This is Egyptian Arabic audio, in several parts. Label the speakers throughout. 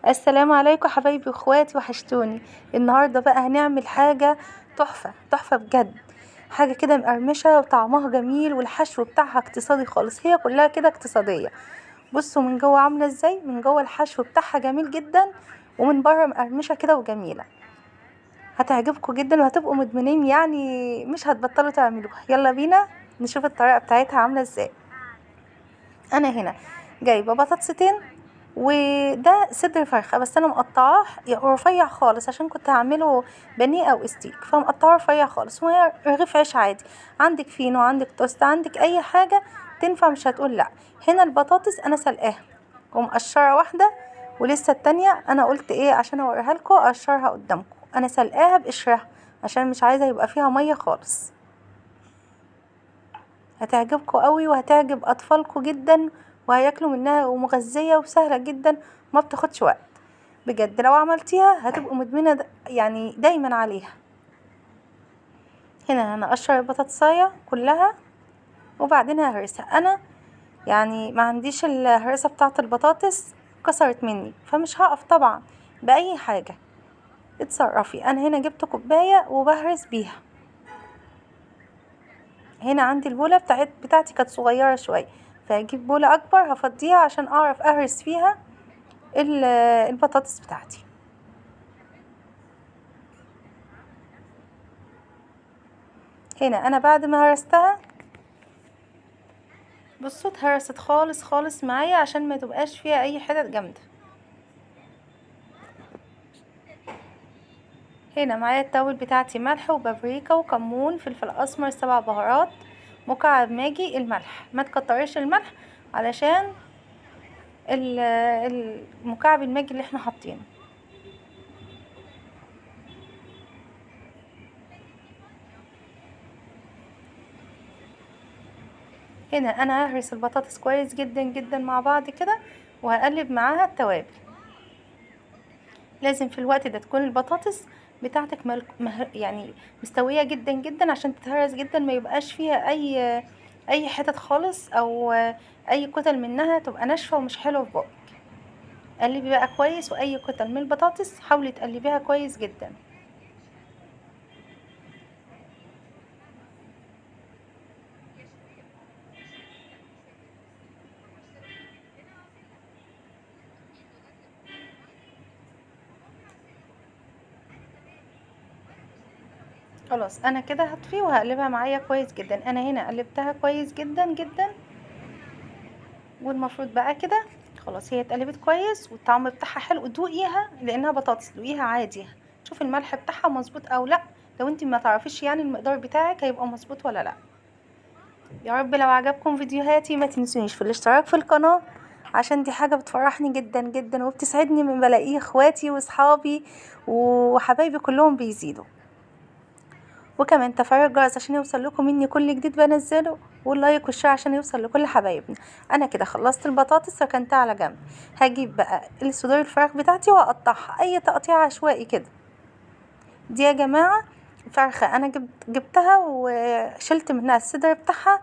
Speaker 1: السلام عليكم حبايبي واخواتي، وحشتوني. النهارده بقى هنعمل حاجة تحفة تحفة بجد، حاجة كده مقرمشه وطعمها جميل والحشو بتاعها اقتصادي خالص، هي كلها كده اقتصادية. بصوا من جوه عامله ازاي، من جوه الحشو بتاعها جميل جدا ومن بره مقرمشه كده وجميلة. هتعجبكم جدا وهتبقوا مدمنين، يعني مش هتبطلوا تعملوها. يلا بينا نشوف الطريقة بتاعتها عامله ازاي. انا هنا جايبه بطاطستين وده صدر فرخة، بس انا مقطعاه رفيع خالص عشان كنت هعمله بانيه او استيك، فمقطعاه رفيع خالص. وهي رغيف عيش عادي، عندك فينو، عندك توست، عندك اي حاجة تنفع، مش هتقول لا. هنا البطاطس انا سلقاها ومقشره واحدة، ولسه التانية انا قلت ايه عشان اوريها لكم اقشرها قدامكم. انا سلقاها بقشرها عشان مش عايزه يبقى فيها مية خالص. هتعجبكم قوي وهتعجب اطفالكم جدا وهياكلوا منها، ومغذيه وسهلة جدا، ما بتاخدش وقت بجد. لو عملتيها هتبقوا مدمنه يعني دايما عليها. هنا انا اقشر البطاطسايه كلها وبعدين ههرسها. انا يعني ما عنديش الهرسه بتاعه البطاطس، كسرت مني، فمش هقف طبعا باي حاجة، اتصرفي. انا هنا جبت كوباية وبهرس بيها. هنا عندي البوله بتاعتي كانت صغيرة شوية، فهجيب بوله اكبر هفضيها عشان اعرف اهرس فيها البطاطس بتاعتي. هنا انا بعد ما هرستها بصوا اتهرست خالص خالص معايا عشان ما تبقاش فيها اي حتت جامدة. هنا معايا التوابل بتاعتي، ملح وبابريكا وكمون، فلفل اسمر، 7 بهارات، مكعب ماجي، الملح ما تكتريش الملح علشان المكعب الماجي اللي احنا حاطينه. هنا انا ههرس البطاطس كويس جدا جدا مع بعض كده، وهقلب معاها التوابل. لازم في الوقت ده تكون البطاطس بتاعتك يعني مستوية جدا جدا عشان تتهرس جدا، ما يبقاش فيها اي حتت خالص او اي كتل منها، تبقى ناشفة ومش حلوة في بقك. قلبي بقى كويس، واي كتل من البطاطس حاولي تقلبيها كويس جدا. خلاص انا كده هطفي وهقلبها معايا كويس جدا. انا هنا قلبتها كويس جدا جدا، والمفروض بقى كده خلاص هي اتقلبت كويس والطعم بتاعها حلو. دوقيها لانها بطاطس، دوقيها عادي، شوفي الملح بتاعها مظبوط او لا. لو انت ما تعرفيش يعني المقدار بتاعك هيبقى مظبوط ولا لا. يا رب لو عجبكم فيديوهاتي ما تنسونيش في الاشتراك في القناة، عشان دي حاجة بتفرحني جدا جدا وبتسعدني من بلاقيه اخواتي واصحابي وحبايبي كلهم بيزيدوا. وكمان تفعيل الجرس عشان يوصل لكم مني كل جديد بنزله، وال like وال share عشان يوصل لكل حبايبنا. انا كده خلصت البطاطس ركنتها على جنب. هجيب بقى الصدور الفراخ بتاعتي واقطعها اي تقطيع عشوائي كده. دي يا جماعة فرخة انا جبتها وشلت منها الصدر بتاعها،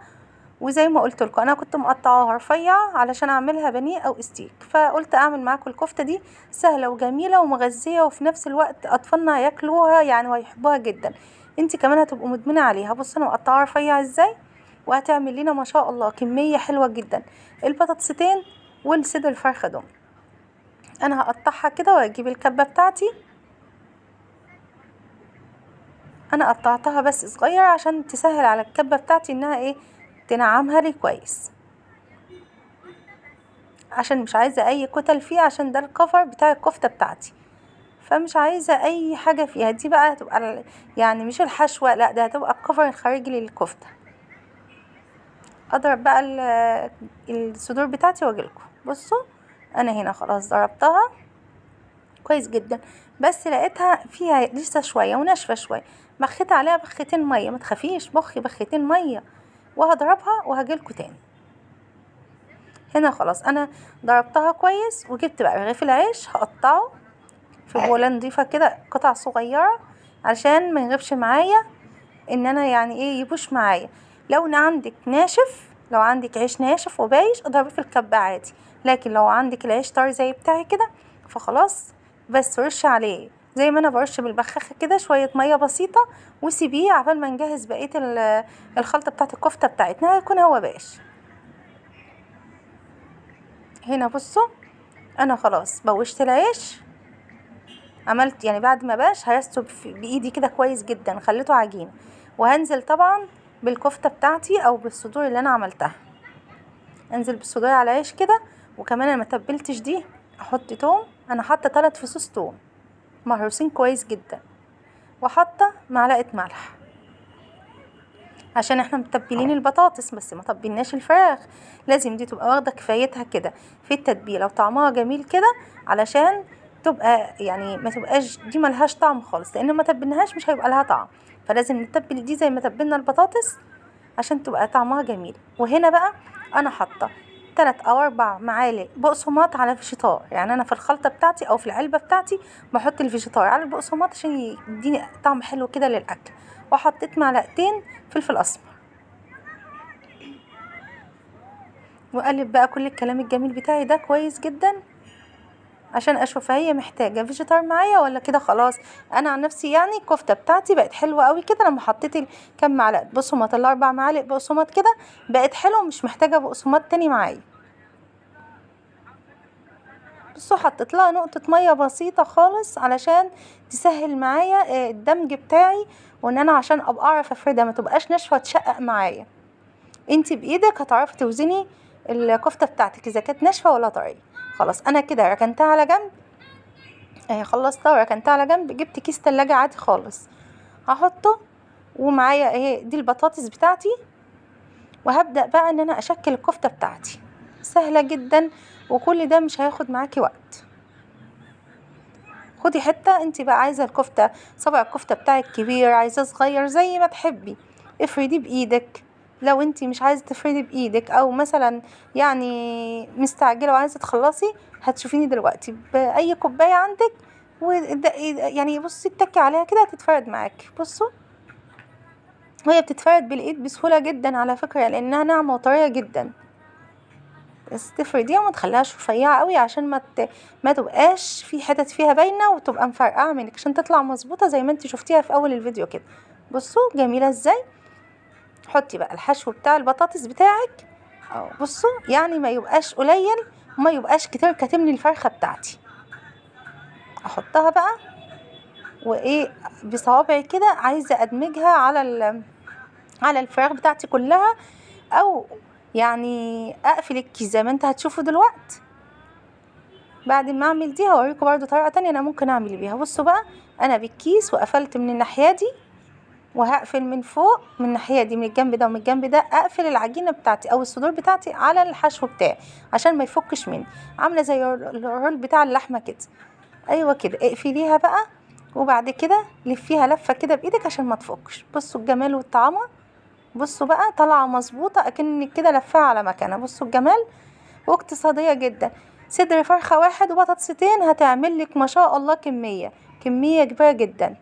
Speaker 1: وزي ما قلت لكم انا كنت مقطعاها رفيعة علشان اعملها بانيه او استيك، فقلت اعمل معاكم الكفتة دي سهلة وجميلة ومغذيه، وفي نفس الوقت اطفالنا هياكلوها يعني وهيحبوها جدا، انت كمان هتبقوا مدمنه عليها. بصوا انا مقطعاها رفيع ازاي، وهتعمل لنا ما شاء الله كمية حلوة جدا. البطاطستين والصدر الفرخه دول انا هقطعها كده واجيب الكبه بتاعتي. انا قطعتها بس صغيرة عشان تسهل على الكبه بتاعتي انها ايه تنعمها لي كويس، عشان مش عايزه اي كتل فيها، عشان ده الكفر بتاع الكفتة بتاعتي، فمش عايزه اي حاجة فيها. دي بقى هتبقى يعني مش الحشوه، لا ده هتبقى الكفر الخارجي للكفته. اضرب بقى الصدور بتاعتي واجيلكم. بصوا انا هنا خلاص ضربتها كويس جدا، بس لقيتها فيها لسه شوية وناشفه شوية، بخيت عليها بختين مية، ما تخافيش بخي بختين مية، وهضربها وهجيلكوا تاني. هنا خلاص انا ضربتها كويس، وجبت بقى رغيف العيش هقطعه في بوله نضيفه كده قطع صغيرة عشان ما يغيبش معايا، ان انا يعني ايه يبوش معايا. لو عندك ناشف، لو عندك عيش ناشف وبايش اضربيه في الكبه عادي، لكن لو عندك العيش طري زي بتاعي كده ف فخلاص بس رش عليه زي ما انا برش بالبخاخه كده شوية مية بسيطة، وسيبيه عبال ما نجهز بقية الخلطة بتاعه الكفتة بتاعتنا، هيكون هو باش. هنا بصوا انا خلاص بوشت العيش، عملت يعني بعد ما باش هرسته بايدي كده كويس جدا، خليته عجين. وهنزل طبعا بالكفته بتاعتي او بالصدور اللي انا عملتها، انزل بالصدور على العيش كده. وكمان انا ما تبلتش دي، احط توم، انا حاطه 3 فصوص توم مهروسين كويس جدا، وحاطه معلقه ملح عشان احنا متبلين البطاطس بس ما تبلناش الفراخ، لازم دي تبقى واخده كفايتها كده في التتبيله وطعمها جميل كده، علشان تبقى يعني ما تبقاش دي ملهاش طعم خالص، لان ما تبلناهاش مش هيبقى لها طعم، فلازم نتبل دي زي ما تبلنا البطاطس عشان تبقى طعمها جميل. وهنا بقى انا حاطه 3 أو 4 معالق بقسماط على فيجيتار، يعني انا في الخلطة بتاعتي او في العلبة بتاعتي بحط الفيجيتار على البقسماط عشان يديني طعم حلو كده للاكل. وحطيت معلقتين فلفل اسمر، واقلب بقى كل الكلام الجميل بتاعي ده كويس جدا عشان اشوف هي محتاجه فيجيتار معايا ولا كده خلاص. انا عن نفسي يعني الكفتة بتاعتي بقت حلوة قوي كده لما حطيت كام معلقه بقسماط، ال4 معالق بقسماط كده بقت حلوة، مش محتاجه بقسماط تاني معايا. بصوا حطيت لها نقطة مية بسيطة خالص علشان تسهل معايا الدمج بتاعي، وان انا عشان ابقى اعرف افردها ما تبقاش ناشفة تشقق معايا. انتي بايدك هتعرفي توزني الكفتة بتاعتك اذا كانت ناشفة ولا طرية. خلاص انا كده ركنتها على جنب، اهي خلصتها وركنتها على جنب. جبت كيس تلاجة عادي خالص هحطه، ومعايا اهي دي البطاطس بتاعتي، وهبدأ بقى ان انا اشكل الكفتة بتاعتي. سهلة جدا وكل ده مش هياخد معاكي وقت. خدي حتة انت بقى عايزة الكفتة، صبع الكفتة بتاعك كبير عايزاه صغير زي ما تحبي، افرديه بايدك. لو انت مش عايزة تفردي بايدك او مثلا يعني مستعجلة وعايزة تخلصي، هتشوفيني دلوقتي باي كوباية عندك، يعني بصي اتكي عليها كده هتتفرد معاكي. بصوا وهي بتتفرد بالايد بسهولة جدا على فكرة، لانها ناعمة وطرية جدا. بس تفرديها وما تخليهاش رفيعة قوي عشان ما تبقاش في حتت فيها باينة وتبقى مفرقعة منك، عشان تطلع مظبوطة زي ما انت شفتيها في اول الفيديو كده. بصوا جميلة ازاي. حطي بقى الحشو بتاع البطاطس بتاعك اهو. بصوا يعني ما يبقاش قليل وما يبقاش كتير، كاتمني الفرخة بتاعتي. احطها بقى وايه بصوابعي كده، عايزة ادمجها على الفراخ بتاعتي كلها، او يعني اقفل الكيس زي ما انت هتشوفوا دلوقتي. بعد ما اعمل دي هوريكم برضو طريقة تانية انا ممكن اعمل بيها. بصوا بقى انا بالكيس وقفلت من الناحية دي، وهقفل من فوق من الناحية دي، من الجنب ده ومن الجنب ده، اقفل العجينة بتاعتي او الصدور بتاعتي على الحشو بتاعي عشان ما يفكش مني، عاملة زي الرول بتاع اللحمة كده. ايوه كده اقفليها بقى، وبعد كده لفيها لفة كده بايدك عشان ما تفكش. بصوا الجمال والطعامة. بصوا بقى طالعة مظبوطة اكنك كده لفاها على مكانها. بصوا الجمال، واقتصادية جدا. صدر فرخة واحد وبطاطستين هتعمل لك ما شاء الله كمية كبيرة جدا.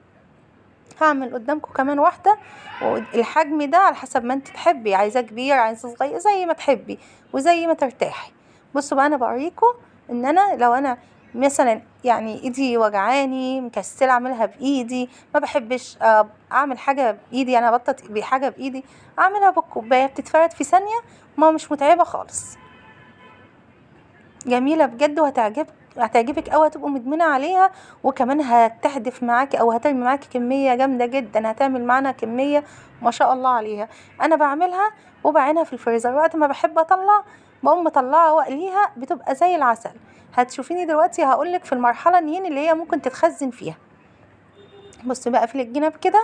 Speaker 1: هعمل قدامكم كمان واحدة، والحجم ده على حسب ما انت تحبي، عايزاه كبير عايزاه صغير زي ما تحبي وزي ما ترتاحي. بصوا بقى انا بوريكم ان انا لو انا مثلا يعني ايدي وجعاني مكسله اعملها بايدي، ما بحبش اعمل حاجة بايدي، انا بطط بحاجة بايدي، اعملها بالكوبايه بتتفرد في ثانية، ما مش متعبة خالص. جميلة بجد وهتعجبك قوي، هتبقوا مدمنه عليها، وكمان هتحدف معاكي او هترمي معاكي كمية جامدة جدا، هتعمل معانا كمية ما شاء الله عليها. انا بعملها وبعينها في الفريزر، وقت ما بحب اطلع بقوم مطلعها واقليها، بتبقى زي العسل. هتشوفيني دلوقتي هقولك في المرحلة النين اللي هي ممكن تتخزن فيها. بصوا بقى في الجنب كده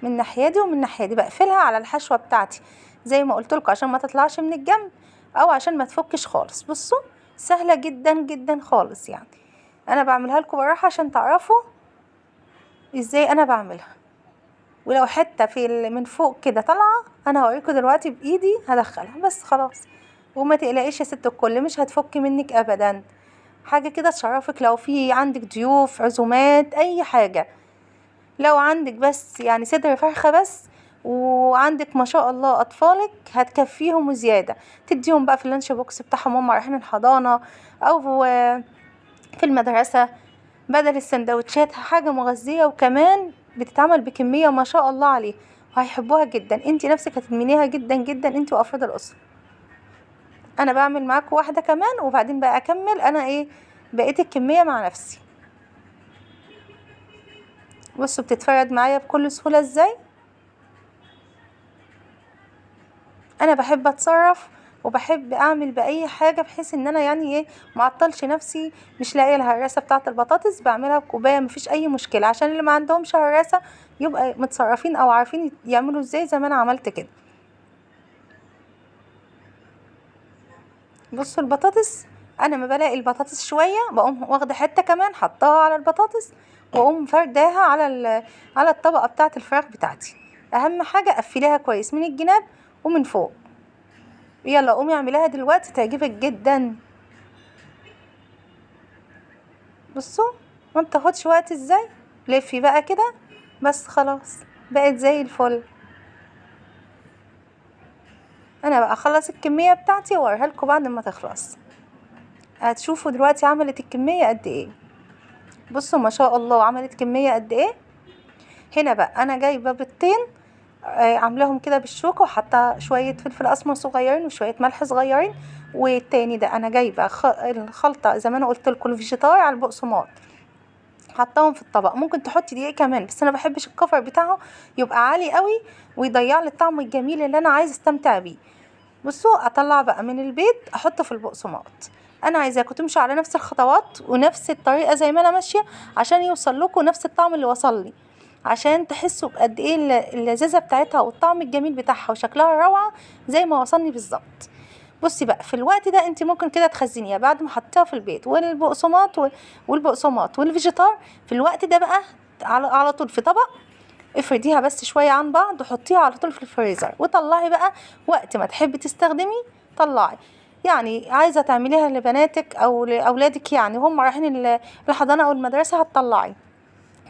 Speaker 1: من الناحية دي ومن الناحية دي، بقفلها على الحشوه بتاعتي زي ما قلت لكم عشان ما تطلعش من الجنب او عشان ما تفكش خالص. بصوا سهلة جدا جدا خالص، يعني انا بعملها لكم براحة عشان تعرفوا ازاي انا بعملها. ولو حتة في من فوق كده طالعه انا هوريكم دلوقتي بايدي هدخلها بس خلاص. وما تقلقيش يا ست الكل، مش هتفك منك ابدا. حاجة كده تشرفك لو في عندك ضيوف، عزومات، اي حاجة. لو عندك بس يعني صدر فرخة بس، وعندك ما شاء الله اطفالك هتكفيهم وزيادة، تديهم بقى في ال lunch box بتاعهم وهم رايحين الحضانة، او في المدرسة بدل السندوتشات، حاجة مغذيه وكمان بتتعمل بكمية ما شاء الله عليه، وهيحبوها جدا. انت نفسك هتدمنيها جدا جدا انت وافراد الاسرة. انا بعمل معاكم واحدة كمان وبعدين بقى اكمل انا ايه بقية الكمية مع نفسي. بصوا بتتفرد معايا بكل سهولة ازاي. انا بحب اتصرف وبحب اعمل باي حاجة بحيث ان انا يعني ايه ما اعطلش نفسي. مش لاقيه الهراسه بتاعه البطاطس بعملها بكوبايه، مفيش اي مشكلة، عشان اللي ما عندهمش هراسه يبقى متصرفين او عارفين يعملوا ازاي زي ما انا عملت كده. بصوا البطاطس، انا ما بلاقي البطاطس شوية بقوم واخده حتة كمان حطاها على البطاطس واقوم فرداها على الطبقة بتاعه الفراخ بتاعتي. اهم حاجة قفليها كويس من الجناب ومن فوق. يلا قومي اعمليها دلوقتي تعجبك جدا. بصوا ما بتاخدش وقت ازاي. لفي بقى كده بس، خلاص بقت زي الفل. انا بقى اخلص الكمية بتاعتي واوريها لكم بعد ما تخلص. هتشوفوا دلوقتي عملت الكمية قد ايه. بصوا ما شاء الله عملت كمية قد ايه. هنا بقى انا جايبه بيضتين، عاملاهم كده بالشوكة وحاطه شوية فلفل اسمر صغيرين وشوية ملح صغيرين. والتاني ده انا جايبه الخلطة زي ما انا قلت لكم الفيجيتار على البقسماط، حطاهم في الطبق. ممكن تحطي دقيق كمان، بس انا بحبش الكفر بتاعه يبقى عالي قوي ويضيع لي الطعم الجميل اللي انا عايزه استمتع بيه. بصوا اطلع بقى من البيض احطه في البقسماط. انا عايزاكم تمشوا على نفس الخطوات ونفس الطريقة زي ما انا ماشية عشان يوصل لكم نفس الطعم اللي وصل لي، عشان تحسوا بقد ايه اللذاذه بتاعتها والطعم الجميل بتاعها وشكلها روعه زي ما وصلني بالظبط. بصي بقى في الوقت ده انت ممكن كده تخزنيها بعد ما حطيتها في البيت والبقسماط والبقسماط والفيجيتار. في الوقت ده بقى على طول في طبق افرديها بس شوية عن بعض وحطيها على طول في الفريزر، وطلعي بقى وقت ما تحبي تستخدمي طلعي. يعني عايزه تعمليها لبناتك او لاولادك يعني وهم رايحين الحضانة او المدرسة هتطلعي.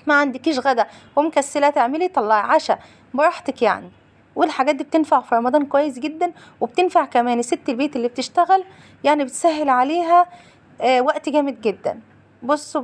Speaker 1: ما عندكيش غدا ومكسله تعملي طلعي عشاء براحتك يعني. والحاجات دي بتنفع في رمضان كويس جدا، وبتنفع كمان ست البيت اللي بتشتغل، يعني بتسهل عليها وقت جامد جدا. بصوا